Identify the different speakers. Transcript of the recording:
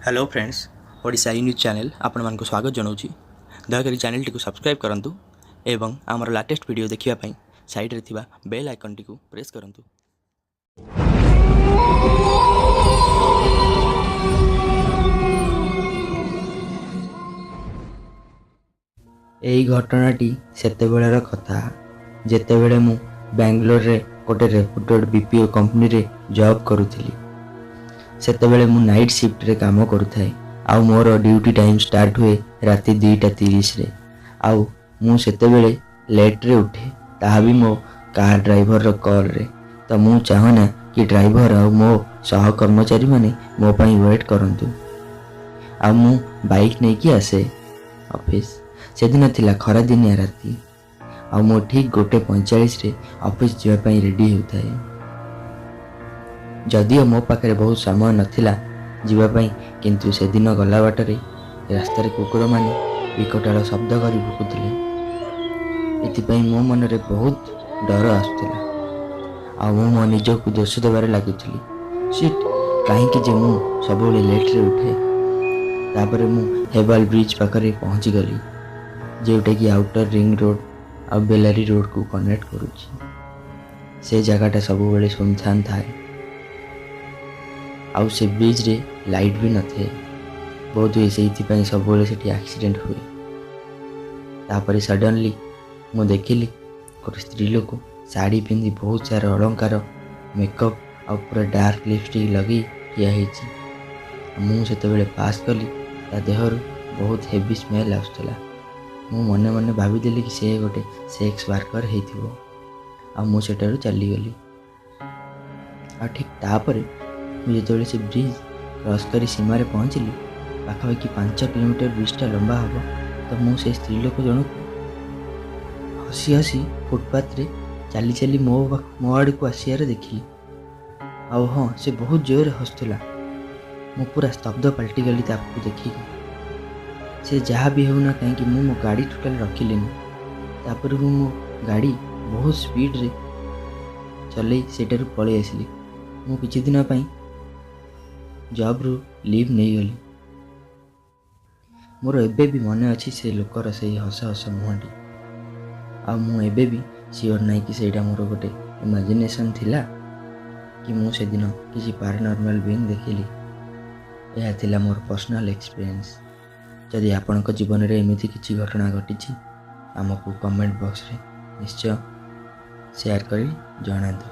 Speaker 1: Hello friends, Odisha E news channel ଆପଣମାନଙ୍କୁ ସ୍ୱାଗତ ଜଣାଉଛି। ଦୟାକରି ଚ୍ୟାନେଲଟିକୁ ସବସ୍କ୍ରାଇବ୍ କରନ୍ତୁ ଏବଂ ଆମର ଲାଟେଷ୍ଟ ଭିଡ଼ିଓ ଦେଖିବା ପାଇଁ ସାଇଡ଼୍ରେ ଥିବା ବେଲ୍ ଆଇକନ୍ଟିକୁ ପ୍ରେସ୍ କରନ୍ତୁ।
Speaker 2: ଏହି ଘଟଣାଟି ସେତେବେଳର କଥା, ଯେତେବେଳେ ମୁଁ ବାଙ୍ଗାଲୋରରେ ଗୋଟେ ରେପୁଟେଡ଼୍ BPO କମ୍ପାନୀରେ ଜବ୍ କରୁଥିଲି। ସେତେବେଳେ ମୁଁ ନାଇଟ୍ ସିଫ୍ଟରେ କାମ କରୁଥାଏ ଆଉ ମୋର ଡ୍ୟୁଟି ଟାଇମ୍ ଷ୍ଟାର୍ଟ ହୁଏ ରାତି 2:30ରେ। ଆଉ ମୁଁ ସେତେବେଳେ ଲେଟ୍ରେ ଉଠେ, ତାହା ବି ମୋ କାର୍ ଡ୍ରାଇଭରର କଲ୍ରେ। ତ ମୁଁ ଚାହେଁନା କି ଡ୍ରାଇଭର ଆଉ ମୋ ସହକର୍ମଚାରୀମାନେ ମୋ ପାଇଁ ୱେଟ୍ କରନ୍ତୁ। ଆଉ ମୁଁ ବାଇକ୍ ନେଇକି ଆସେ ଅଫିସ୍। ସେଦିନ ଥିଲା ଖରାଦିନିଆ ରାତି ଆଉ ମୁଁ ଠିକ୍ 1:45ରେ ଅଫିସ୍ ଯିବା ପାଇଁ ରେଡ଼ି ହେଉଥାଏ। ଯଦିଓ ମୋ ପାଖରେ ବହୁତ ସମୟ ନଥିଲା ଯିବା ପାଇଁ, କିନ୍ତୁ ସେଦିନ ଗଲା ବାଟରେ ରାସ୍ତାରେ କୁକୁରମାନେ ବିକଟାଳ ଶବ୍ଦ କରି ଭୁକୁଥିଲେ। ଏଥିପାଇଁ ମୋ ମନରେ ବହୁତ ଡର ଆସୁଥିଲା ଆଉ ମୁଁ ମୋ ନିଜକୁ ଦୋଷ ଦେବାରେ ଲାଗୁଥିଲି, ସିଟ୍, କାହିଁକି ଯେ ମୁଁ ସବୁବେଳେ ଲେଟ୍ରେ ଉଠେ। ତାପରେ ମୁଁ ହେବାଲ ବ୍ରିଜ୍ ପାଖରେ ପହଞ୍ଚିଗଲି, ଯେଉଁଟାକି ଆଉଟର ରିଙ୍ଗ ରୋଡ଼ ଆଉ ବେଲାରୀ ରୋଡ଼କୁ କନେକ୍ଟ କରୁଛି। ସେ ଜାଗାଟା ସବୁବେଳେ ସୁନସାନ ଥାଏ ଆଉ ସେ ବ୍ରିଜ୍ରେ ଲାଇଟ୍ ବି ନଥାଏ। ବୋଧହୁଏ ସେଇଥିପାଇଁ ସବୁବେଳେ ସେଠି ଆକ୍ସିଡେଣ୍ଟ ହୁଏ। ତାପରେ ସଡନଲି ମୁଁ ଦେଖିଲି ଗୋଟେ ସ୍ତ୍ରୀ ଲୋକ ଶାଢ଼ୀ ପିନ୍ଧି, ବହୁତ ସାରା ଅଳଙ୍କାର, ମେକଅପ୍ ଆଉ ପୁରା ଡାର୍କ ଲିପଷ୍ଟିକ୍ ଲଗେଇ ଠିଆ ହେଇଛି। ମୁଁ ସେତେବେଳେ ପାସ୍ କଲି, ତା ଦେହରୁ ବହୁତ ହେଭି ସ୍ମେଲ୍ ଆସୁଥିଲା। ମୁଁ ମନେ ମନେ ଭାବିଦେଲି କି ସେ ଗୋଟେ ସେକ୍ସ ୱାର୍କର ହେଇଥିବ ଆଉ ମୁଁ ସେଠାରୁ ଚାଲିଗଲି। ଆଉ ଠିକ୍ ତାପରେ ମୁଁ ଯେତେବେଳେ ସେ ବ୍ରିଜ୍ କ୍ରସ୍ କରି ସୀମାରେ ପହଞ୍ଚିଲି, ପାଖାପାଖି 5 କିଲୋମିଟର ବ୍ରିଜ୍ଟା ଲମ୍ବା ହେବ, ତ ମୁଁ ସେ ସ୍ତ୍ରୀ ଲୋକ ଜଣକୁ ହସି ହସି ଫୁଟପାଥରେ ଚାଲି ଚାଲି ମୋ ଆଡ଼କୁ ଆସିବାର ଦେଖିଲି। ଆଉ ହଁ, ସେ ବହୁତ ଜୋରରେ ହସୁଥିଲା। ମୁଁ ପୁରା ସ୍ତବ୍ଧ ପାଲଟିଗଲି ତାକୁ ଦେଖିକି। ସେ ଯାହା ବି ହେଉନା କାହିଁକି, ମୁଁ ମୋ ଗାଡ଼ି ଟୋଟାଲ୍ ରଖିଲିନି। ତାପରେ ମୁଁ ମୋ ଗାଡ଼ି ବହୁତ ସ୍ପିଡ଼ରେ ଚଲେଇ ସେଇଠାରୁ ପଳେଇ ଆସିଲି। ମୁଁ କିଛି ଦିନ ପାଇଁ ଜବ୍ରୁ ଲିଭ୍ ନେଇଗଲି। ମୋର ଏବେ ବି ମନେ ଅଛି ସେ ଲୋକର ସେଇ ହସ ହସ ମୁହଁଟି। ଆଉ ମୁଁ ଏବେ ବି ସିଓର ନାହିଁ କି ସେଇଟା ମୋର ଗୋଟେ ଇମାଜିନେସନ୍ ଥିଲା କି ମୁଁ ସେଦିନ କିଛି ପାରାନର୍ମାଲ୍ ବିଇଙ୍ଗ ଦେଖିଲି। ଏହା ଥିଲା ମୋର ପର୍ସନାଲ୍ ଏକ୍ସପିରିଏନ୍ସ। ଯଦି ଆପଣଙ୍କ ଜୀବନରେ ଏମିତି କିଛି ଘଟଣା ଘଟିଛି, ଆମକୁ କମେଣ୍ଟ ବକ୍ସରେ ନିଶ୍ଚୟ ସେୟାର କରି ଜଣାନ୍ତୁ।